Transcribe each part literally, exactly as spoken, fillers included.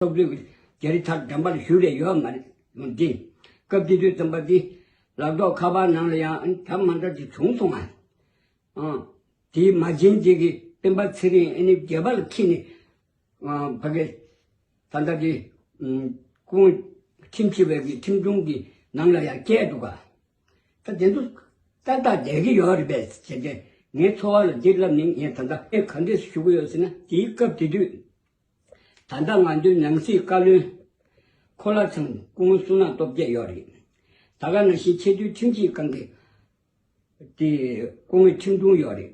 སྟོབས་ལུས་ཀྱི་རྒྱ་རི་ཐར་འགྲམ་པ་ལ་བཞུགས་རེ་ཡོད་མ་རེད། འདི་སྐབས་དེ་དུས་ཙམ་པ་འདི་ལག་ཐོག་ཁ་པར་ནང་ལ་ཡང་ད་མ་འདྲ་ཅིག་བྱུང་སོང་ང་། ཨང་། དེའི་མ་བྱན་གཅིག་གིས་སྤེན་པ་ཚེ་རིང་ཨ་ནི་སྒལ་པ་ལ་འཁྱེར་ནས། ཨ། ཕ་གི་ད་ལྟ་དེ་ཨུམ་སྐུ་ངོ་ཁྲིམས་ཞིབ་པའི་གི་ཁྲིམས་དྲུང་གི་ནང་ལ་ཡང་བསྐྱལ་འདུག་ག། ད་དེ་ཚོ་ཏག་ཏག་བསྡད་ཀྱི་ཡོད་རེད་པས་ཟེར་ཏེ། ངའི་ཚོར་བ་ལ་འདི་ལབ་ནས་ངས་ད་ལྟ་ཨེ་ག་འདྲས་ཞུ་གི་ཡོད་ཟེར་ན། དེའི་སྐབས་དེ་དུས་ད་ལྟ་ང་ཚོའི་ནང་སྲིད་བཀའ་བློན་གོ་ལ་ཚང་སྐུ་ངོ་བསོད་ནམས་སྟོབས་རྒྱས་ཡོད་རེད། ད་ག་ནང་བཞིན་ཆེས་མཐོའི་ཁྲིམས་ཞིབ་ཁང་གི་དེ་སྐུ་ངོ་ཁྲིམས་དྲུང་ཡོད་རེད།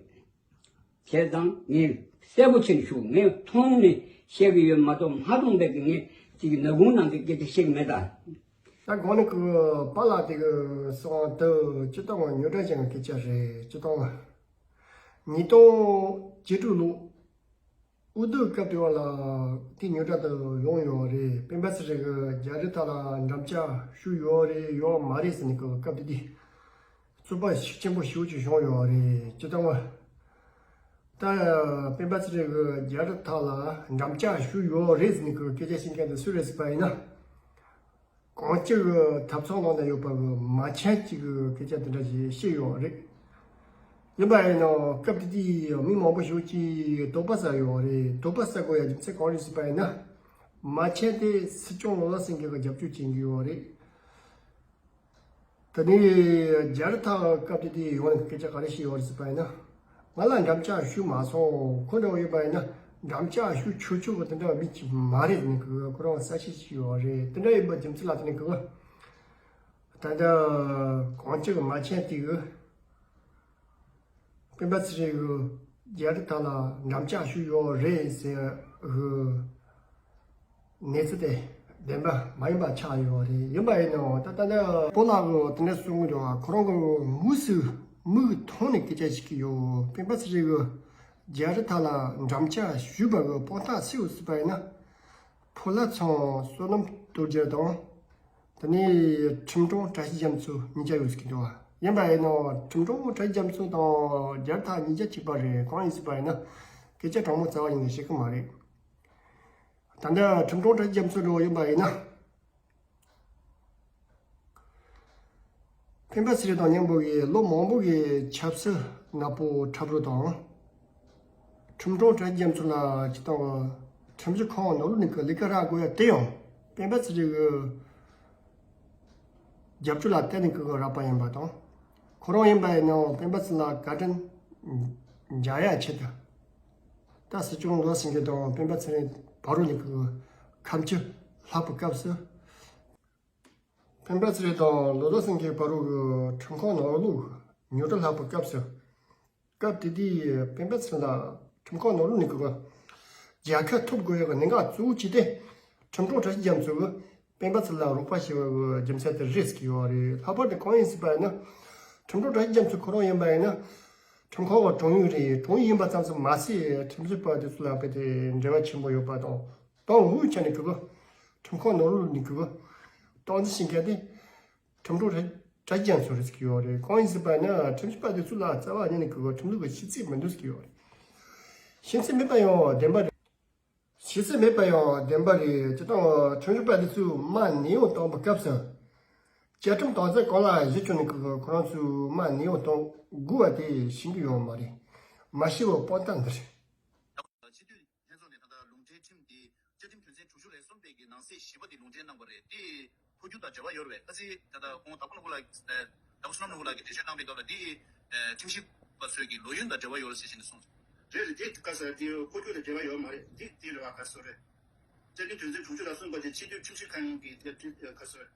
བྱས་ཙང་ངས་གསལ་པོ་བྱས་ནས་ཞུ། ངས་མཐོང་ནས་བཤད་ཀྱི་ཡོད་མ་གཏོགས། མ་མཐོང་བས་ཀྱི་ངས་ཅིག་ནག་ཁུང་ནང་གི་སྐད་ཆ་བཤད་ཀྱི་མེད་ད། ད་གོང་ནས་ཀྱི་པཱ་ལགས་དེ་གི་གསུང་དུ་སྤྱིར་བཏང་བ་རྙོག་དྲ་ཅན་གྱི་སྐད་ཆ་རེད། སྤྱིར་བཏང་བ་ཉིས་སྟོང་བཅུ་དྲུག་ལོ་ཨུ་ཐུག་སྐབས་དེ་བ་ལ་དེ་རྙོག་དྲ་དུ་ཡོང་ཡོད་རེད། སྤེན་པ་ཚེ་རིང་གི་རྒྱ་རི་ཐང་ལ་འགྲམ་ལྕག་གཞུས་ཡོད་རེད་ཡོད་མ་རེད་ཟེར་ནས་ཀྱི་སྐབས་དེ་དེ། རྩོད་པ་ཤུགས་ཆེན་པོ་ཞེ་པོ་ཅིག་བྱུང་ཡོད་རེད། སྤྱིར་བཏང་བ། ད་སྤེན་པ་ཚེ་རིང་གི་རྒྱ་རི་ཐང་ལ་འགྲམ་ལྕག་གཞུས་ཡོད་རེད་ཟེར་ནས་ཀྱི་སྐད་ཆ་བཤད་མཁན་དེ་སུ་རེད་ཟེར་བ་ཡིན་ན། གངས་སྐྱིད་ཀྱི་ཐབ་ཚང་ནང་ན་ཡོད་པ་གི་མ་ཆེན་གཅིག་གི་སྐད་ཆ་དེ་འདྲ་ཞིག་བཤད་ཡོད་རེད། ཡིན་པ་ཡིན་ནའང་སྐབས་དེ་དུས་མི་མང་པོ་ཞིག་གིས་དོགས་པ་ཟ་ཡོད་རེད། དོགས་པ་ཟ་དགོས་ཡ་རྒྱུ་མཚན་གང་རེད་ཟེར་བ་ཡིན་ན། མ་ཆེན་དེ་སྲིད་སྐྱོང་ལོ་ལ་སེང་གེ་གི་རྒྱབ་སྐྱོར་བྱེད་ཀྱི་ཡོད་རེད། དེ་ནས་རྒྱ་རི་ཐང་སྐབས་དེ་དུས་ཡོང་ནས་སྐད་ཆ་ག་རེ་བཤད་ཡོད་རེད་ཟེར་བ་ཡིན་ན། ང་ལ་འགྲམ་ལྕག་གཞུས་མ་སོང་། ཁོ་འདྲ་བོ་ཡོད་པ་ཡིན་ན་འགྲམ་ལྕག་གཞུ་ཆོག་ཆོག་གི་དེ་འདྲ་བ་མི་གཅིག་མ་རེད་ནི་གི་ཁོ་རང་གསལ་བཤད་བྱས་ཡོད་རེད། དེ་འདྲ་ཡིན་པ་རྒྱུ་མཚན་ལ་བརྟེན་ནས་གི་ད་ལྟ་གངས་སྐྱིད་ཀྱི་མ་ཆེན་དེ་གི་སྤེན་པ་ཚེ་རིང་གི་རྒྱ་རི་ཐང་ལ་འགྲམ་ལྕག་གཞུས་ཡོད་རེད་ཟེར་གི་གནས་ཚུལ་དེ་བདེན་པ་མ་ཡིན་པ་ཆགས་ཡོད་རེད། ཡིན་པ་ཡིན་ནའང་ད་ལྟ་ནས་པཱ་ལགས་ཀྱིས་དེ་འདྲ་གསུང་གི་འདུག་ཁོ་རང་གི་མུ་སུ་མིག་གིས་མཐོང་ནས་སྐད་ཆ་བཤད་ཀྱི་ཡོད། སྤེན་པ་ཚེ་རིང་གིས་རྒྱ་རི་ཐང་ལ་འགྲམ་ལྕག་གཞུས་པ་གི་དཔང་རྟགས་སུ་ཡོད་ཟེར་བ་ཡིན་ན། ཕོ་ལྷ་ཚང་བསོད་ནམས་སྟོབས་རྒྱལ་དང་། དེ་ནས་ཁྲིམས་དྲུང་བཀྲ་ཤིས་རྒྱ་མཚོ་གཉིས་ཀ་ཡོད་ཟེར་གྱི་འདུག་ཡིན་པ་ཡིན་ནའང་ཁྲིམས་དྲུང་བཀྲ་ཤིས་རྒྱ་མཚོ་དང་རྒྱ་རི་ཐང་གཉིས་ཀ་གཅིག་པ་རེད། གང་ཡིན་ཟེར་བ་ཡིན་ན་སྐད་ཆ་དྲང་མོ་རྩ་བ་ཉིད་ནས་བཤད་ཀྱི་མ་རེད། ད་ལྟ་ཁྲིམས་དྲུང་བཀྲ་ཤིས་རྒྱ་མཚོ་འདྲ་བོ་ཡིན་པ་ཡིན་ན། སྤེན་པ་ཚེ་རིང་དང་མཉམ་པོ་གི་ལོ་མང་པོ་གི་ཆབ་སྲིད་ནག་པོ་འཁྲབ་རོགས་དང་། ཁྲིམས་དྲུང་བཀྲ་ཤིས་རྒྱ་མཚོ་ལ་སྤྱིར་བཏང་གི་ཁྲིམས་ཞིབ་ཁང་ནང་ལོགས་ནས་ཀྱི་ལས་ཀ་རག་དགོས་ཡ་དེ་ཡང་སྤེན་པ་ཚེ་རིང་གི་རྒྱབ་སྐྱོར་ལ་བརྟེན་ནས་ཀྱི་རག་པ་ཡིན་པ་དང་། ཁོ་རང་ཡིན་པ་ཡིན་ནའང་སྤེན་པ་ཚེ་རིང་ལ་བཀའ་དྲིན་འཇལ་ཡ་ཆེད་དུ། ད་སྲིད་སྐྱོང་ལོ་སེང་གེ་དང་སྤེན་པ་ཚེ་རིང་བར་རུ་ནས་ཀྱི་ཁ་མཆུ་ལྷག་པའི་སྐབས་སུ། སྤེན་པ་ཚེ་རིང་དང་ལོ་ལོ་སེང་གེ་བར་རུ་གི་ཁྲིམས་ཁང་ནང་ལོགས་རྙོག་དྲ་ལྷག་པའི་སྐབས་སུ། སྐབས་དེ་དུས་སྤེན་པ་ཚེ་རིང་ལ་ཁྲིམས་ཁང་ནང་ལོགས་ནས་ཀྱི་རྒྱལ་ཁ་ཐོབ་དགོས་ཡག་གི་གནད་འགག་གཙོ་བོ་གཅིག་དེ། ཁྲིམས་དྲུང་བཀྲ་ཤིས་རྒྱ་མཚོ་གིས་སྤེན་པ་ཚེ་རིང་ལ་རོགས་པ་བྱས་པ་གི་རྒྱུ་མཚན་དེ་རེད་ཟེར་གྱི་ཡོད་རེད། ལྷག་པར་དུ་གང་ཡིན་ཟེར་བ་ཡིན་ན། ཁྲིམས་དྲུང་བཀྲ་ཤིས་རྒྱ་མཚོ་ཁོ་རང་ཡིན་པ་ཡིན་ན། ཁྲིམས་ཁང་གི་དྲུང་ཡིག་རེད། དྲུང་ཡིག་ཡིན་པ་ཙམ་ཙམ་མ་ཟད་ཁྲིམས་ཞིབ་པ་དེ་ཚོ་ལ་དཔེ་དེ་འབྲེལ་བ་ཆེན་པོ་ཡོད་པ་དང་། དང་དབུས་ཆ་ནས་ཀྱི་གི་ཁྲིམས་ཁང་ནང་ལོགས་ནས་ཀྱི་གི་སྟངས་འཛིན་བྱེད་མཁན་དེ། ཁྲིམས་དྲུང་བཀྲ་ཤིས་རྒྱ་མཚོ་རེད་ཟེར་གྱི་ཡོད་རེད། གང་ཡིན་ཟེར་བ་ན་ཁྲིམས་ཞིབ་པ་དེ་ཚོ་ལ་རྩ་བ་ཉིད་ནས་ཀྱི་གི་ཁྲིམས་ལུགས་ཀྱི་ཤེས་ཚད་མི་འདུག་ཟེར་གྱི་ཡོད་རེད། ཤེས་ཚད་མེད་པ་ཡང་བདེན་པ་རེད། ཤེས་ཚད་མེད་པ་ཡང་བདེན་པ་རེད། སྤྱིར་བཏང་ཁྲིམས་ཞིབ་པ་དེ་ཚོས་མར་ནད་ཡམས་བཏང་བའི་སྐབས་སུ། བཅའ་ཁྲིམས་དོན་ཚན་གང་ལ་གཞི་བཅོལ་ནས་ཀྱི་གི་ཁོ་རང་ཚོས་མར་ནད་ཡམས་གཏོང་དགོས་པ་དེ་ཤེས་ཀྱི་ཡོད་མ་རེད། མ་ཤེས་པའི་དཔང་རྟགས་འདི་རེད། སྤྱི་འཐུས་ལྷན་ཚོགས་ནས་ད་ལྟ་ལུང་འདྲེན་ཁྲིམས་འདི་བཅའ་ཁྲིམས་དོན་ཚན་དྲུག་ཅུ་རེ་གསུམ་པའི་གི་ནང་གསེས་བཞི་པ་འདི་ལུང་འདྲེན་གནང་བ་རེད། འདི་འཕོ་འགྱུར་དང་འབྲེལ་བ་ཡོད་རེད་པས། ཨ་ཙི་ད་ལྟ་ཁོང་དྭགས་པོ་ལྷུན་པོ་ལགས། དྭགས་པོ་བསོད་ནམས་ལྷུན་པོ་ལགས་ཀྱིས་འགྲེལ་བཤད་གནང་པའི་སྐབས་ལ་འདི་ཁྲིམས་ཞིབ་པ་ཚོས་ཀྱི་ལོ་ཡུན་དང་འབྲེལ་བ་ཡོད་རེད་ཟེར་བཞིན་དུ་གསུངས་སོང་། རེད་རེད། འདི་ག་ས་འདི་འཕོ་འགྱུར་དང་འབྲེལ་བ་ཡོད་མ་རེད། འདི་འདི་རེད་བ། ག་སོ་རེད། བཅའ་ཁྲིམས་དོན་ཚན་དྲུག་ཅུ་རེ་གསུམ་པ་དེ་སྤྱི་འཐུས་ཁྲིམས་ཞིབ་ཁང་གི་དེ་ག་སོ་རེད།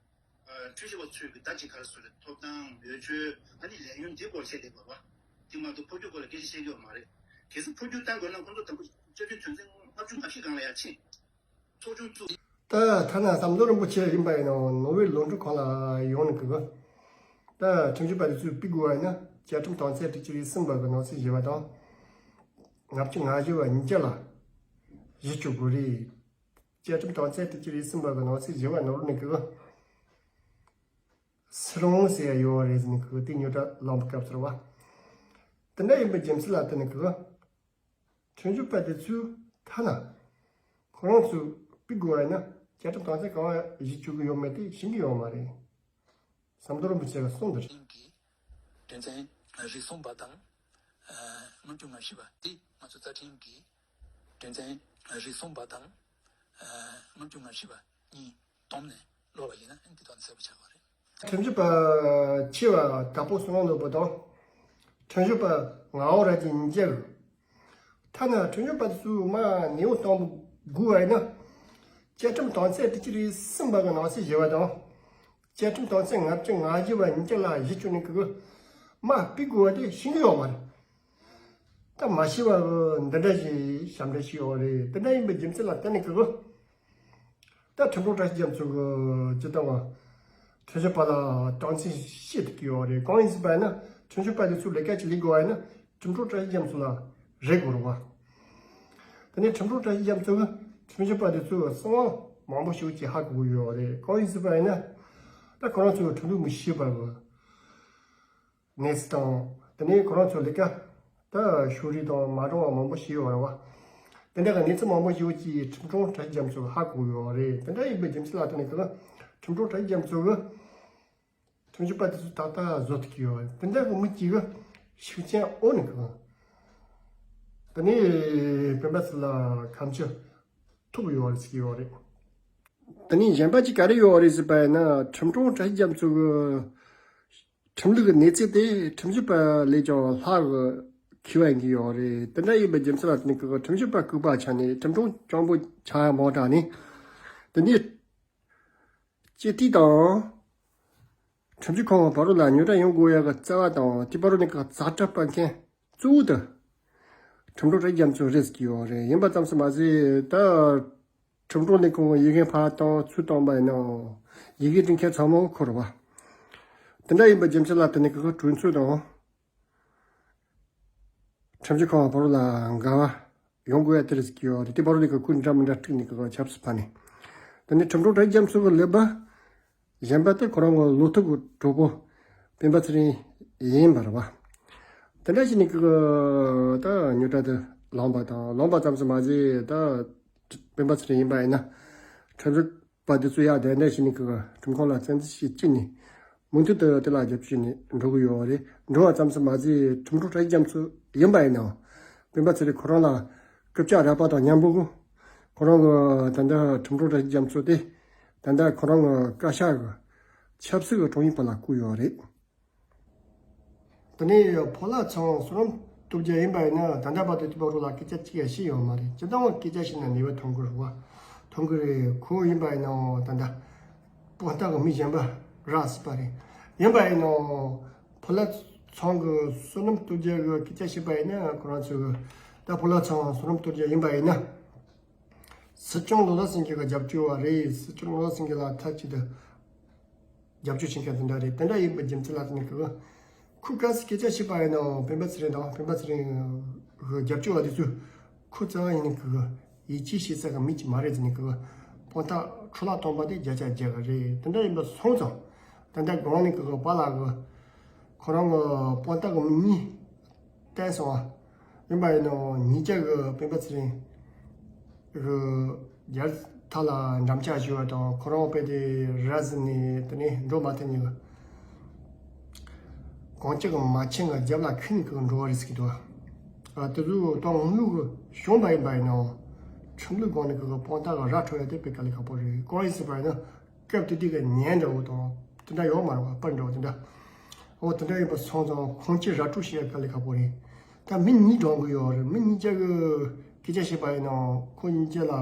ཁྲིམས་ཞིབ་པ་ཚོས་ཀྱི་ཟླ་གཅིག་ག་རེ་ཟེར་རེད། ཐོབ་ཐང་འོས་ཆོས་ཨ་ནི་ལས་ཡུན་འདི་སྐོར་བཤད་བསྡད་པ་བ། དེ་མ་གཏོགས་འཕོ་འགྱུར་སྐོར་ལ་སྐད་ཆ་བཤད་ཀྱི་ཡོད་མ་རེད། གལ་སྲིད་འཕོ་འགྱུར་བཏང་དགོས་ན་ཁོང་ཚོ་དང་པོ་བཅའ་ཁྲིམས་དོན་ཚན་ལྔ་བཅུ་ང་བཞི་སྒང་ལ་ཡར་ཕྱིན། ཚོགས་ཆུང་བཙུགས། ད་ཐ་ན་ཟམ་གདོང་རིན་པོ་ཆེ་ཡིན་པ་ཡིན་ནའང་ནོར་ཝེ་ལུང་འདྲེན་ཁང་ལ་ཡོང་ནས་གི་གི། ད་ཁྲིམས་ཞིབ་པ་དེ་ཚོས་ཕུད་དགོས་པ་ཡིན་ན་བཅའ་ཁྲིམས་དོན་ཚན་དྲུག་ཅུ་རེ་གསུམ་པ་གི་ནང་གསེས་བཞི་པ་དང་། ལྔ་བཅུ་ང་བཞི་བ་གཉིས་ཀ་ལ་གཞི་བཅོལ་དགོས་རེད། བཅའ་ཁྲིམས་དོན་ཚན་དྲུག་ཅུ་རེ་གསུམ་པ་གི་ནང་གསེས་བཞི་བ་ནང་ལོགས་ནས་ཀྱི་སུ་རུང་ཟེར་ཡ་ཡོད་རེད་ཟེར་ནས་ཀྱི་དེ་རྙོག་དྲ་ལངས་པའི་སྐབས་སུ་རེད་བ། དེ་འདྲ་ཡིན་པའི་རྒྱུ་མཚན་ལ་བརྟེན་ནས་ཀྱི་ཁྲིམས་ཞིབ་པ་དེ་ཚོས་ཐ་ན་ཁོ་རང་ཚོས་ དགོས་པ་ཡིན་ན་བཅའ་ཁྲིམས་དོན་ཚན་ག་བ་གཞི་བཅོལ་གྱི་ཡོད་མེད་དེ་ཤེས་ཀྱི་ཡོད་མ་རེད། ཟམ་གདོང་རིན་པོ་ཆེ་གིས་གསུངས་འདུག་དེ་རིང་གི་དོན་ཚན་རིགས་གསུམ་པ་དང་ལྔ་བཅུ་ང་བཞི་པ་འདི་ང་ཚོ་རྩ་ཁྲིམས་ཀྱི་དོན་ཚན་རིགས་གསུམ་པ་དང་ལྔ་བཅུ་ང་བཞི་པ་གཉིས་བསྡོམས་ནས་ཀློག་པ་ཡིན་ན་འདི་དང་གསལ་པོ་ཆགས་པ་རེད། ཁྲིམས་ཞིབ་པ་ཆེ་བ་དྭགས་པོ་བསོད་ནམས་ནོར་བུ་དང་། ཁྲིམས་ཞིབ་པ་ངག་དབང་རབ་རྒྱས་གཉིས་ཀ་གིས། ཐ་ན་ཁྲིམས་ཞིབ་པ་དེ་ཚོས་མར་ནེའུ་སྟོང་པོ་སྒུག་པ་ཡིན་ན། བཅའ་ཁྲིམས་དོན་ཚན་དྲུག་ཅུ་རེ་གསུམ་པ་གི་ནང་གསེས་བཞི་པ་དང་། བཅའ་ཁྲིམས་དོན་ཚན་ལྔ་བཅུ་ང་བཞི་པ་གཉིས་ཀ་ལ་གཞི་བཅོལ་ནས་ཀྱི་མར་ཕུད་དགོས་པ་དེ་ཤེས་ཀྱི་ཡོད་མ་རེད། ད་མ་ཤེས་པ་འདི་འདྲ་ཞིག་ཞབས་འདྲེན་བྱས་ཡོད་རེད། དེ་འདྲ་ཡིན་པའི་རྒྱུ་མཚན་ལ་བརྟེན་ནས་ཀྱི། ད་ཁྲིམས་དྲུང་བཀྲ་ཤིས་རྒྱ་མཚོ་གིས་སྤྱིར་བཏང་བ་ཁྲིམས་ཞིབ་པ་ལ་དོགས་གཅོད་བྱེད་ཐུབ་ཀྱི་ཡོད་རེད། གང་ཡིན་ཟེར་བ་ཡིན་ན་ཁྲིམས་ཞིབ་པ་དེ་ཚོས་ལས་ཀ་ཅིག་ལས་དགོས་པ་ཡིན་ན་ཁྲིམས་དྲུང་བཀྲ་ཤིས་རྒྱ་མཚོ་ལ་རེ་དགོས་རེད་བ། དེ་ནས་ཁྲིམས་དྲུང་བཀྲ་ཤིས་རྒྱ་མཚོ་གིས་ཁྲིམས་ཞིབ་པ་དེ་ཚོའི་གསང་བ་མང་པོ་ཞིག་ཅིག་ཧ་གོ་གི་ཡོད་རེད། གང་ཡིན་ཟེར་བ་ཡིན་ན་ད་ཁོ་རང་ཚོའི་ཁྲིམས་ལུགས་མི་ཤེས་པ་གི་གནས་ཚུལ་དང་། དེ་ནས་ཁོ་རང་ཚོ་ལས་ཀ་ད་ཤོག་རིས་དང་མ་འདྲ་བ་མང་པོ་ཞིག་ཡོད་རེད་བ། དེ་འདྲ་གི་གནས་ཚུལ་མང་པོ་ཞིག་ཅིག་ཁྲིམས་དྲུང་བཀྲ་ཤིས་རྒྱ་མཚོ་གིས་ཧ་གོ་ཡོད་རེད། དེ་འདྲ་ཡིན་པའི་རྒྱུ་མཚན་ལ་བརྟེན་ནས་ཀྱི་ཁྲིམས་དྲུང་བཀྲ་ཤིས་རྒྱ་མཚོ་གིས་ཁྲིམས་ཞིབ་པ་དེ་ཚོ་ཏག་ཏག་བཟོ་ཐུབ་ཀྱི་ཡོད་རེད། དེ་འདྲ་གི་མི་གཅིག་གིས་ཤུགས་རྐྱེན་འོག་ནས་ཀྱི་དེ་ནས་སྤེན་པ་ཚེ་རིང་ལ་ཁ་མཆུ་ཐུག་ཡོད་རེད་ཟེར་གྱི་ཡོད་རེད། དེ་ནས་གཞན་པ་ཅིག་ག་རེ་ཡོད་རེད་ཟེར་བ་ཡིན་ན་ཁྲིམས་དྲུང་བཀྲ་ཤིས་རྒྱ་མཚོ་གི་ཁྲིམས་ལུགས་ཀྱི་གནས་ཚད་དེ་ཁྲིམས་ཞིབ་པ་ལས་ཀྱང་ལྷག་གི་མཁས་པ་ཡིན་གྱི་ཡོད་རེད། དེ་འདྲ་ཡིན་པའི་རྒྱུ་མཚན་ལ་བརྟེན་ནས་ཀྱི་ཁྲིམས་ཞིབ་པ་ལྐུགས་པ་ཆགས་ནས་ཁྲིམས་དྲུང་སྤྱང་པོ་ཆགས་ཡ་མང་དྲགས་ནས། དེ་ནས་སྤྱི་འཐུས་དང་ཁྲིམས་ཞིབ་ཁང་བར་ལ་རྙོག་དྲ་ཡོང་དགོས་ཡ་གི་རྩ་བ་དང་དེ་བར་ནས་ཀྱི་ཛ་དྲག་སྤེལ་མཁན་གཙོ་བོ་དེ་ཁྲིམས་དྲུང་བཀྲ་ཤིས་རྒྱ་མཚོ་རེད་ཟེར་གྱི་ཡོད་རེད། ཡིན་པ་ཙམ་ཞིག་མ་ཟད་ད། ཁྲིམས་དྲུང་ལས་ཁུངས་ཡི་གེ་ཕར་བཏང་ཚུར་བཏང་པ་ཡིན་ནའང་ཡི་གེ་འབྲི་མཁན་ཚང་མ་ཁོ་རེད་བ། དེ་འདྲ་ཡིན་པའི་རྒྱུ་མཚན་ལ་བརྟེན་ནས་ཀྱི་གྲོས་ཚོགས་དང་ཁྲིམས་ཞིབ་ཁང་བར་ལ་འགལ་བ་ཡོང་དགོས་ཡ་དེ་རེད་ཟེར་གྱི་ཡོད་རེད། དེ་བར་ལ་ཀྱི་སྐུ་འདྲ་མི་འདྲ་དཀྲུགས་ནས་ཀྱི་ཆབ་སྲིད་ཕར་ནས། དེ་ནས་ཁྲིམས་དྲུང་བཀྲ་ཤིས་རྒྱ་མཚོ་གི་ཀླད་པ་གཞན་པ་དེ་ཁོ་རང་གི་བློ་ཐུབ་ཀྱི་གྲོགས་པོ་སྤེན་པ་ཚེ་རིང་ཡིན་པ་རེད་བ། དེ་འདྲ་བྱས་ནས་ཀྱི་ད་རྙོག་དྲ་དེ་ལངས་པ་དང་ལངས་པ་ཙམ་ཞིག་མ་ཟད་ད་སྤེན་པ་ཚེ་རིང་ཡིན་པ་ཡིན་ན་ཁྲིམས་ཞིབ་པ་དེ་ཚོ་ཡར་གདན་འདྲེན་བྱས་ནས་ཀྱི་ཁྲིམས་ཁང་ལ་བཙན་འཛུལ་བྱས་བཅུག་ནས་མུ་མཐུད་དུ་དེ་ལ་རྒྱབ་སྐྱོར་ནས་འགྲོ་གི་ཡོད་རེད། འགྲོ་བ་ཙམ་ཞིག་མ་ཟད་ཁྲིམས་དྲུང་བཀྲ་ཤིས་རྒྱ་མཚོ་ཡིན་པ་ཡིན་ནའང་སྤེན་པ་ཚེ་རིང་ཁོ་རང་ལ་རྐུབ་བཀྱག་རལ་པ་དང་མཉམ་པོ་གི་ཁོ་རང་གི་ད་ལྟ་ཁྲིམས་དྲུང་བཀྲ་ཤིས་རྒྱ་མཚོ་དེ་ད་ལྟ་ཁོ་རང་གི་བཀའ་ཤག་གི་ཆབ་སྲིད་ཀྱི་དྲུང་ཡིག་པ་ལ་བསྐོས་ཡོད་རེད། དེ་ནས་ཕོ་ལྷ་ཚང་བསོད་ནམས་སྟོབས་རྒྱལ་ཡིན་པ་ཡིན་ན་ད་ལྟ་བར་དུ་དེ་བར་ལ་སྐད་ཆ་གཅིག་ཡང་བཤད་ཡོད་མ་རེད། སྤྱིར་བཏང་བ་སྐད་ཆ་བཤད་ན་ནུས་པ་ཐོན་གི་རེད་བ། ཐོན་གི་རེད། ཁོ་ཡིན་པ་ཡིན་ནའང་ད་ལྟ་དཔང་རྟགས་གི་མི་གཞན་པ་རག་སྲིད་པ་རེད། ཡིན་པ་ཡིན་ནའང་ཕོ་ལྷ་ཚང་གི་བསོད་ནམས་སྟོབས་རྒྱལ་གི་སྐད་ཆ་བཤད་པ་ཡིན་ན་ཁོ་རང་ཚོ་གི་ད་ཕོ་ལྷ་ཚང་བསོད་ནམས་སྟོབས་རྒྱལ་ཡིན་པ་ཡིན་ན། སྲིད་སྐྱོང་ལོ་ལགས་སེང་གེ་གི་རྒྱབ་སྐྱོར་བ་རེད། སྲིད་སྐྱོང་ལོ་ལགས་སེང་གེ་ལ་མཐའ་གཅིག་ཏུ་རྒྱབ་སྐྱོར་བྱེད་མཁན་དེ་འདྲ་རེད། དེ་འདྲ་ཡིན་པའི་རྒྱུ་མཚན་ལ་བརྟེན་ནས་ཀྱི་ཁོས་ག་ཚོད་སྐད་ཆ་བཤད་པ་ཡིན་ནའང་སྤེན་པ་ཚེ་རིང་དང་སྤེན་པ་ཚེ་རིང་གི་རྒྱབ་སྐྱོར་བ་དེ་ཚོས་ཁོ་རྩ་བ་ཡིན་ནའི་ཀྱི་ཡིད་ཆེས་བྱེད་ས་གི་མི་ཅིག་མ་རེད་ཟེར་ནས་ཀྱི་དཔང་རྟགས་འཕྲོ་བརླག་བཏང་པ་དེ་བརྒྱ་ཆ་བརྒྱ་གི་རེད། དེ་འདྲ་ཡིན་པ་སོང་ཙང་ད་ལྟ་དགོང་ནས་ཀྱི་པཱ་ལགས་ཀྱི་ཁོ་རང་གི་དཔང་རྟགས་ཀྱི་མི་གཉིས་བསྟན་སོང་བ། ཡིན་པ་ཡིན་ནའང་ཉིས་བརྒྱ་གི་སྤེན་པ་ཚེ་རིང་གི་རྒྱལ་ཐ་ལ་འགྲམ་ལྕག་གཞུ་བ་དང་ཁོ་རང་དཔེ་དེ་ར་བཟི་ནས་དེ་ནས་འགྲོ་མ་ཐུབ་ནས་གང་ཅི་གི་མ་ཆེན་གི་རྒྱབ་ལ་ཁུར་ནས་གི་འགྲོ་བ་རེད་ཟེར་གི་འདུག་ཨ་དེ་ཚོ་ད་དངོས་ཡོད་གི་བྱུང་བ་ཡིན་པ་ཡིན་ནའང་ཁྲིམས་ལུགས་སྒང་ནས་གི་དཔང་རྟགས་གི་ར་འཕྲོད་ཡ་དེ་དཔེ་དཀའ་ལས་ཁག་པོ་རེད། གང་ཡིན་ཟེར་བ་ཡིན་ན། སྐབས་དེ་དུས་ཀྱི་ཉན་འདྲ་བོ་དང་དེ་འདྲ་ཡོད་མ་རེད་བ། པར་འདྲ་བོ་དེ་འདྲ། འོ་དེ་འདྲ་ཡིན་པ་སོང་ཙང་ཁོང་ཁྲོ་ར་སྤྲོད་བྱེད་ཡ་དཀའ་ལས་ཁག་པོ་རེད། ད་མི་གཉིས་འགྲོ་གི་ཡོད་རེད། མི་གཉིས་ཀྱི་སྐད་ཆ་བཤད་པ་ཡིན་ནའང་ཁོ་གཉིས་ཀྱི་ལ་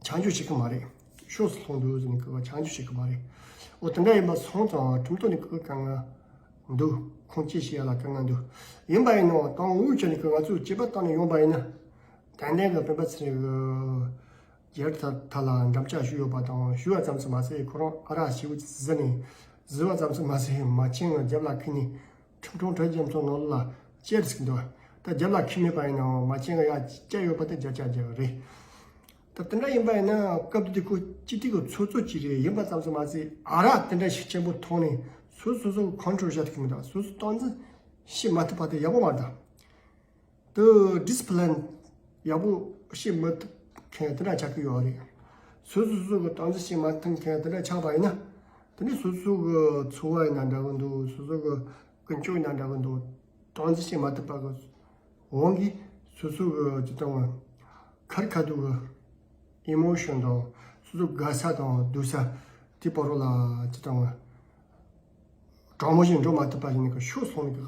ཆ་འཇོག་བྱེད་ཀྱི་མ་རེད། ཕྱོགས་སུ་ལྷུང་འདུག་ཟེར་ནས་ཀྱི་ཆ་འཇོག་བྱེད་ཀྱི་མ་རེད། འོ་དེ་འདྲ་ཡིན་པ་སོང་ཙང་ཁྲིམས་ཐོག་ནས་ཀྱི་དཀའ་ངལ་འདུག་ཁོང་ཁྲོ་བྱེད་ཡ་ལ་དཀའ་ངལ་འདུག་ཡིན་པ་ཡིན་ནའང་ད་འུ་ཅག་ནས་ཀྱི་ང་ཚོས་བྱེད་པ་བཏང་ནས་ཡོང་པ་ཡིན་ན། ཏན་ཏན་གྱི་སྤེན་པ་ཚེ་རིང་གི་རྒྱལ་ཐ་ཐ་ལ་འགྲམ་ལྕག་གཞུ་ཡོད་པ་དང་གཞུ་བ་ཙམ་ཞིག་མ་ཟད་ཁོ་རང་ཨ་རག་ཞེ་པོ་ཅིག་བཟི་ནས་བཟི་བ་ཙམ་ཞིག་མ་ཟད་མ་ཆེན་གྱི་རྒྱབ་ལ་ཁུར་ནས་ཁྲིམས་དྲུང་བཀྲ་ཤིས་རྒྱ་མཚོ་ནང་ལ་བསྐྱལ་ཟིག་འདུག་ད་རྒྱབ་ལ་ཁུར་མེད་པ་ཡིན་ནའང་མ་ཆེན་གྱི་ཡ་བསྐྱལ་ཡོད་པ་དེ་བརྒྱ་ཆ་བརྒྱ་རེད། ད་དེ་འདྲ་ཡིན་པ་ཡིན་ན་སྐབས་དེ་དུས་ཁོ་སྤྱི་འཐུས་ཀྱི་ཚོགས་གཙོ་ཅིག་རེད། ཡིན་པ་ཙམ་ཞིག་མ་ཟད་ཨ་རག་དེ་འདྲ་ཞིག་ཆེན་པོ་འཐུང་ནས་སོ་སོ་སོ་ཁོང་ཁྲོ་བཞག་ཐུབ་ཀྱི་མི་འདུག་སོ་སོ་སྟངས་འཛིན་བྱེད་མ་ཐུབ་པ་དེ་ཡག་པོ་མ་རེད་ད། དུ་ཌི་སི་པི་ལིན་ཡག་པོ་བྱེད་མི་ཐུབ་ མཁན་དེ་འདྲ་ཆགས་ཀྱི་ཡོད་རེད། སོ་སོ་སོ་སོ་གི་སྟངས་འཛིན་བྱེད་མ་ཐུབ་མཁན་དེ་འདྲ་ཆགས་པ་ཡིན་ན། དེ་ནི་སོ་སོ་གི་འཚོ་བ་ཡིན་ན་འདྲ་གི་འདུག་སོ་སོ་གི་ཀུན་སྤྱོད་ཡིན་ན་འདྲ་གི་འདུག་སྟངས་འཛིན་བྱེད་མ་ཐུབ་པ་གི་འོང་གིས་སོ་སོ་གི་ཅི་དང་ཁར་ཁ་ཐུག་གི་ཨི་མོ་ཤོན་དང་སོ་སོ་དགའ་ས་དང་སྡུག་ས་དེ་བར་ལ་ཅི་དང་གྲང་མོ་ཞིག་འགྲོ་མ་ཐུབ་པ་ཞིག་ནི་གི་ཤོར་སོང་ནི་གི་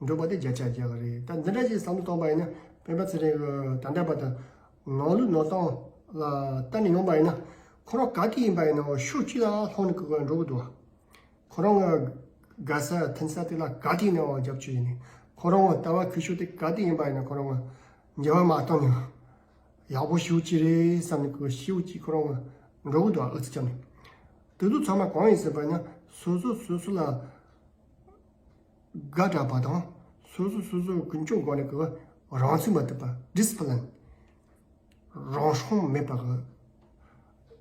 འགྲོ་པ་དེ་བརྒྱ་ཆ་བརྒྱ་གི་རེད། ད་འདི་འདྲ་ཞིག་བསམ་བློ་བཏང་པ་ཡིན་ན་སྤེན་པ་ཚེ་རིང་གི་ད་ལྟ་བར་དུ་ནང་ལུགས་ནང་སྟངས་ལ་ལྟ་ནས་ཡོང་པ་ཡིན་ན་ཁོ་རང་ག་དུས་ཡིན་པ་ཡིན་ན་ཤོག་གཅིག་ལ་ལྷུང་ནི་གི་འགྲོ་གི་འདུག་ཁོ་རང་གི་དགའ་ས་འཐུང་ས་དེ་ལ་ག་དུས་ནས་རྒྱབ་སྐྱོར་ཡིན་ནི། ཁོ་རང་གི་ལྟ་བ་ཁུ་ཤོ་དེ་ག་དུས་ཡིན་པ་ཡིན་ན་ཁོ་རང་གི་འགྱུར་བ་མ་བཏང་ནས་ཡག་པོ་ཞེ་པོ་ཅིག་རེད་བསམ་ནས་གི་ཞེ་པོ་ཅིག་ཁོ་རང་གི་འགྲོ་གི་འདུག་ཨུ་ཚུགས་བརྒྱབ་ནས། དེ་ཚོ་ཚང་མ་གང་ཡིན་ཟེར་བ་ཡིན་ན་སོ་སོ་སོ་སོ་ལ་དགའ་དྲགས་པ་དང་སོ་སོ་སོ་སོ་ཀུན་སྤྱོད་སྒོ་ནས་གི་རང་ཚུགས་མ་ཐུབ་པ། ཌི་སི་པི་ལིན། རང་སྲུང་མེད་པ་གི་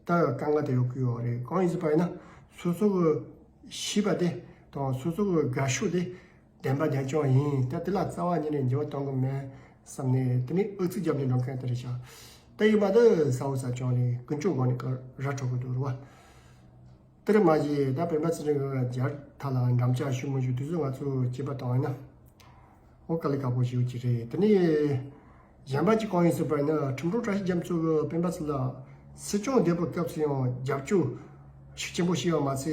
ད་དཀའ་ངལ་དེ་ཡོད་ཀྱི་ཡོད་རེད། གང་ཡིན་ཟེར་བ་ཡིན་ན་སོ་སོ་གི་ཤེས་པ་དེ་དང་སོ་སོ་གི་དགའ་ཤོས་དེ་བདེན་པ་བདེན་རྐྱང་ཡིན། ད་དེ་ལ་རྩ་བ་ཉིད་ནས་འགྱུར་བ་གཏོང་གི་མེད་བསམ་ནས་དེ་ནས་ཨུ་ཚུགས་བརྒྱབ་ནས་འགྲོ་མཁན་དེ་རེད་ཤག་ད་ཡིན་པ་དེ་ས་འོག་ས་སྐྱོང་ནས་ཀུན་སྤྱོད་སྒོ་ནས་གི་ར་འཕྲོད་གི་འདུག་རེད་བ། དེར་མ་ཟད་ད་སྤེན་པ་ཚེ་རིང་གི་རྒྱལ་དར་ལ་འགྲམ་ལྕག་གཞུ་མི་གཞུ་དེ་ཚོ་ང་ཚོས་དཔྱད་པ་བཏང་ཡིན་ན། འོ་དཀའ་ལས་ཁག་པོ་ཞིག་ཅིག་རེད། དེ་ནས་གཞན་པ་ཅིག་གང་ཡིན་ཟེར་བ་ཡིན་ན་ཁྲིམས་སྐྱོང་བཀྲ་ཤིས་རྒྱ་མཚོ་གི་སྤེན་པ་ཚེ་ལ་སྲིད་སྐྱོང་བསྡད་པའི་སྐབས་སུ་ཡང་རྒྱབ་སྐྱོར་ཤུགས་ཆེན་པོ་བྱས་ཡོད་མ་ཚད་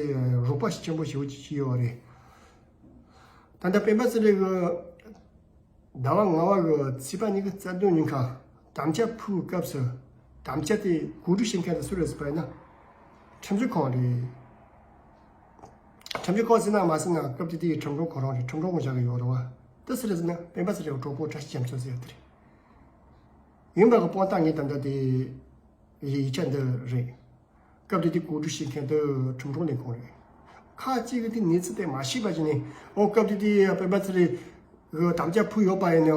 རོགས་པ་ཤུགས་ཆེན་པོ་ཞིག་ཅིག་བྱས་ཡོད་རེད། ད་ལྟ་སྤེན་པ་ཚེ་རིང་གི་ཟླ་བ་ལྔ་པ་གི་ཚེས་པ་ཉི་ཤུ་རྩ་བདུན་ཉིན་ཁ་དམ་བཅའ་ཕུལ་བའི་སྐབས་སུ་དམ་བཅའ་དེ་གོ་སྒྲིག་བྱེད་མཁན་དེ་སུ་རེད་ཟེར་བ་ཡིན་ན་ཁྲིམས་ཞིབ་ཁང་རེད། ཁྲིམས་ཞིབ་ཁང་ཟེར་ན་མ་ཟེར་ན་སྐབས་དེ་དུས་ཁྲིམས་དྲུང་ཁོ་རང་རེད། ཁྲིམས་དྲུང་ངོ་བཞག་གི་ཡོད་རེད་བ། དེ་སུ་རེད་ཟེར་ན་སྤེན་པ་ཚེ་རིང་གི་གྲོགས་པོ་བཀྲ་ཤིས་རྒྱ་མཚོ་ཟེར་དེ་རེད། ཡིན་པ་གི་དཔང་རྟགས་ངས་ད་ལྟ་དེ་ཡིག་ཆ་འདི་རེད། སྐབས་དེ་དུས་གོ་སྒྲིག་བྱེད་མཁན་དེ་ཁྲིམས་དྲུང་ལས་ཁུངས་རེད། ཁ་ཅིག་གི་དེ་གནས་ཚུལ་དེ་མ་ཤེས་པ་ཞིག་ནས་ཨོ་སྐབས་དེ་དུས་སྤེན་པ་ཚེ་རིང་གི་དམ་བཅའ་ཕུལ་ཡོད་པ་ཡིན་ནའང་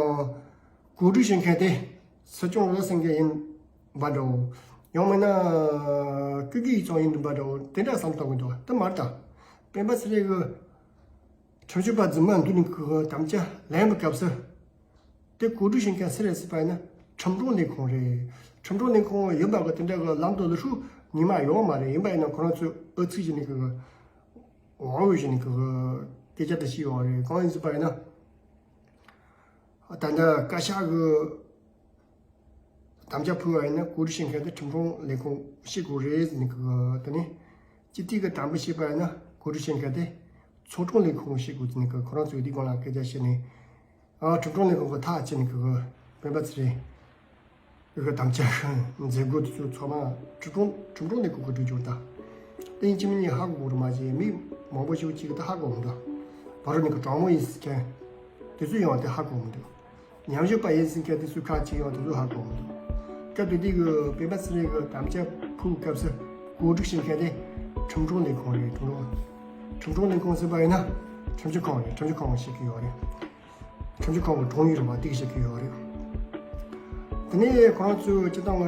གོ་སྒྲིག་བྱེད་མཁན་དེ་སྲིད་སྐྱོང་བློ་སེང་གེ་ཡིན་པ་འདྲ་བོ། ཡང་མིན་ན་ཀུ་ཀུ་ཡིག་ཚང་ཡིན་པ་འདྲ་བོ་དེ་འདྲ་བསམ་བཏང་གི་འདུག་དེ་མ་རེད་ད། སྤེན་པ་ཚེ་རིང་གི་ཁྲིམས་ཞིབ་པ་རྫུན་མ་འདུག་ནི་གི་དམ་བཅའ་ལེན་པའི་སྐབས་སུ། དེ་གོ་སྒྲིག་བྱེད་མཁན་སུ་རེད་ཟེར་བ་ཡིན་ན་ཁྲིམས་དྲུང་ལས་ཁུངས་རེད། ཁྲིམས་དྲུང་ལས་ཁུངས་ཡིན་པ་གི་དེ་འདྲ་གི་ལམ་དུ་ལུ་ཧྲུ་ཉི་མ་ཡོང་མ་རེད། ཡིན་པ་ཡིན་ན་ཁོ་རང་ཚོས་ཨུ་ཚུགས་བྱས་ནས་གི་དབང་འོས་བྱས་ནས་གི་སྐད་ཆ་དེ་བཤད་ཡོད་རེད། གང་ཡིན་ཟེར་བ་ཡིན་ན་ད་ལྟ་བཀའ་ཤག་གི་དམ་བཅའ་ཕུལ་བ་ཡིན་ན་གོ་སྒྲིག་བྱེད་མཁན་དེ་ཁྲིམས་དྲུང་ལས་ཁུངས་བྱེད་དགོས་རེད་ཟེར་ནས་གི་དེ་ནས་སྤྱི་འཐུས་ཀྱི་དམ་འབུལ་བྱེད་པ་ཡིན་ན་གོ་སྒྲིག་བྱེད་མཁན་དེ་ཚོགས་དྲུང་ལས་ཁུངས་བྱེད་དགོས་ཟེར་ནས་གི་ཁོ་རང་ཚོས་དེའི་སྒང་ལ་སྐད་ཆ་བཤད་ནས། ཨ་ཁྲིམས་དྲུང་ལས་ཁུངས་ཀྱི་ཐག་བཅད་ནས་ཀྱི་སྤེན་པ་ཚེ་རིང་གི་དམ་བཅའ་མཛད་སྒོ་དེ་ཚོ་ཚང་མ་ཁྲིམས་དྲུང་ཁྲིམས་དྲུང་ལས་ཁུངས་ཀྱིས་སྒྲུབ་རྒྱུ་ད། དེ་ཡིན་གཅིག་མིན་གཉིས་ཧ་གོ་དགོས་རེད་མ་གཞི་མི་མང་པོ་ཞིག་གཅིག་གིས་ད་ཧ་གོ་མི་འདུག་བར་རུ་ནས་ཀྱི་དྲང་མོ་ཡིན་ཟེར་མཁན་དེ་ཚོས་ཡང་དེ་ཧ་གོ་མི་འདུག་ཉམས་ཞིབ་པ་ཡིན་ཟེར་མཁན་དེ་ཚོས་ཁ་ཅིག་ཡང་དེ་ཚོ་ཧ་གོ་མི་འདུག་སྐབས་དེ་དུས་ཀྱི་སྤེན་པ་ཚེ་རིང་གི་དམ་བཅའ་ཕུལ་སྐབས་སུ་གོ་སྒྲིག་བྱེད་མཁན་དེ་ཁྲིམས་དྲུང་ལས་ཁུངས་རེད། ཁྲིམས་དྲུང་ཁྲིམས་དྲུང་ལས་ཁུངས་ཟེར་བ་ཡིན་ན་ཁྲིམས་ཞིབ་ཁང་རེད། ཁྲིམས་ཞིབ་ཁང་བྱེད་ཀྱི་ཡོད་རེད། ཁྲིམས་ཞིབ་ཁང་གི་དྲུང་ཡིག་རེད་བ། དེ་གི་བྱེད་ཀྱི་ཡོད་རེད། དེ་ནས་ཁོ་རང་ཚོས་སྤྱི་བཏང་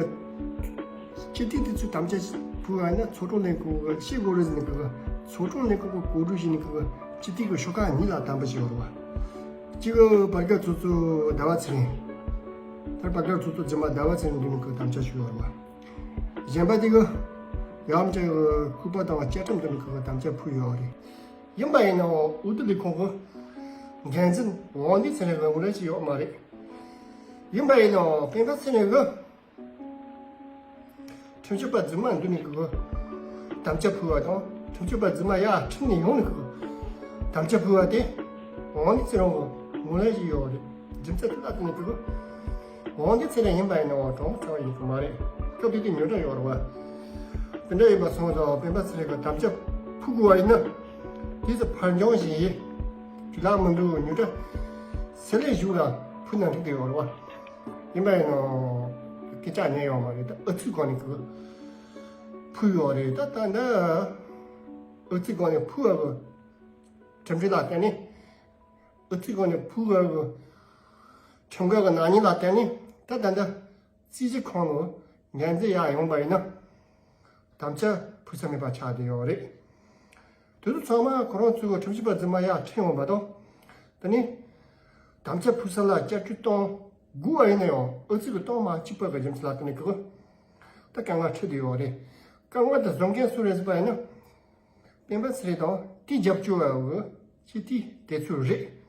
གི་སྤྱི་འཐུས་དེ་ཚོས་དམ་བཅའ་ཕུལ་བ་ཡིན་ན་ཚོགས་དྲུང་ལས་ཁུངས་གི་བྱེད་དགོས་རེད་ཟེར་ནས་གི་ཚོགས་དྲུང་ལས་ཁུངས་གི་གོ་སྒྲིག་བྱས་ནས་གི་སྤྱི་འཐུས་ཀྱི་ཤོག་ཁག་གཉིས་ལ་དམ་པ་ཞིག་ཡོད་རེད་བ། གཅིག་གི་བར་བརྒལ་ཚོགས་གཙོ་ཟླ་བ་ཚེ་རིང་། དེར་བར་བརྒལ་ཚོགས་གཙོ་རྫུན་མ་ཟླ་བ་ཚེ་རིང་འདུག་ནས་གི་དམ་བཅའ་ཞུས་ཡོད་རེད་བ། གཞན་པ་དེ་གི་ཡང་ཅིག་སྐུ་པར་དང་བཅའ་ཁྲིམས་འདུག་ནས་གི་དམ་བཅའ་ཕུལ་ཡོད་རེད། ཡིན་པ་ཡིན་ནའང་འོས་བསྡུ་ལས་ཁུངས་ཀྱི་འགན་འཛིན་དབང་འདུས་ཚེ་རིང་ལ་ངོས་ལེན་བྱས་ཡོད་མ་རེད། ཡིན་པ་ཡིན་ནའང་སྤེན་པ་ཚེ་རིང་གིས་ཁྲིམས་ཞིབ་པ་རྫུན་མ་འདུག་ནས་གི་དམ་བཅའ་ཕུལ་བ་དང་ཁྲིམས་ཞིབ་པ་རྫུན་མ་ཡར་ཁྲིམས་ནས་ཡོང་ནས་གི་དམ་བཅའ་ཕུལ་བ་དེ་དབང་འདུས་ཚེ་རིང་གིས་ངོས་ལེན་བྱས་ཡོད་རེད། རྒྱུ་མཚན་དེ་ལ་བརྟེན་ནས་གི་དབང་འདུས་ཚེ་རིང་ཡིན་པ་ཡིན་ནའང་དྲང་པོ་རྩ་བ་ཡིན་གི་མ་རེད། སྐབས་དེ་དུས་ཉོ་གྲངས་ཡོད་རེད་བ། དེ་འདྲ་ཡིན་པ་སོང་ཙང་སྤེན་པ་ཚེ་རིང་གིས་དམ་བཅའ་ཕུལ་དགོས་པ་ཡིན་ན། དེ་ཚོ་ཕར་འགྱངས་བྱས་ཡིན། རྒྱུ་ལག་མི་འདུག་ཉོ་གྲངས་སེ་ལེ་གཞུང་ལ་ཕུལ་ན་འགྲིག་གི་ཡོད་རེད་བ། ཡིན་པ་ཡིན་ནའང་སྐད་ཆ་ཉན་ཡོད་མ་རེད། ད་ཨུ་ཚུགས་སྒང་ནས་གི་ཕུལ་ཡོད་རེད། ད་ད་འདི་ཨུ་ཚུགས་སྒང་ནས་ཕུལ་བ་གི་ཁྲིམས་སྒྲིག་ལ་བརྟེན་ནས་ཨུ་ཚུགས་སྒང་ནས་ཕུལ་བ་གི་ཁྲིམས་འགལ་གི་ནག་ཉེས་ལ་བརྟེན་ནས་ད་ད་འདི་རྩིས་ཞིབ་ཁང་ནང་འགན་འཛིན་ཡར་ཡོང་པ་ཡིན་ན། དམ་བཅའ་ཕུལ་ས་མེད་པ་ཆགས་བསྡད་ཡོད་རེད། དེ་ཚོ་ཚང་མ་ཁོ་རང་ཚོའི་ཁྲིམས་ཞིབ་པ་རྫུན་མ་ཡར་ཁྲིད་འོང་བ་དང་། དེ་ནས་དམ་བཅའ་ཕུལ་ས་ལ་བསྐྱར་བཅོས་གཏོང་དགོས་པ་ཡིན་ན་ཡང་ཨུ་ཚུགས་ཀྱིས་གཏོང་མ་བཅུག་པ་གི་རྒྱུ་མཚན་ལ་བརྟེན་ནས་གི་ ད་དཀའ་ངལ་འཕྲད་དུ་ཡོད་རེད། དཀའ་ངལ་དེ་བཟོ་མཁན་སུ་རེད་ཟེར་བ་ཡིན་ན། སྤེན་པ་ཚེ་རིང་དང་དེའི་རྒྱབ་སྐྱོར་བ་གི་ཅི་དེའི་དེ་ཚོ་རེད།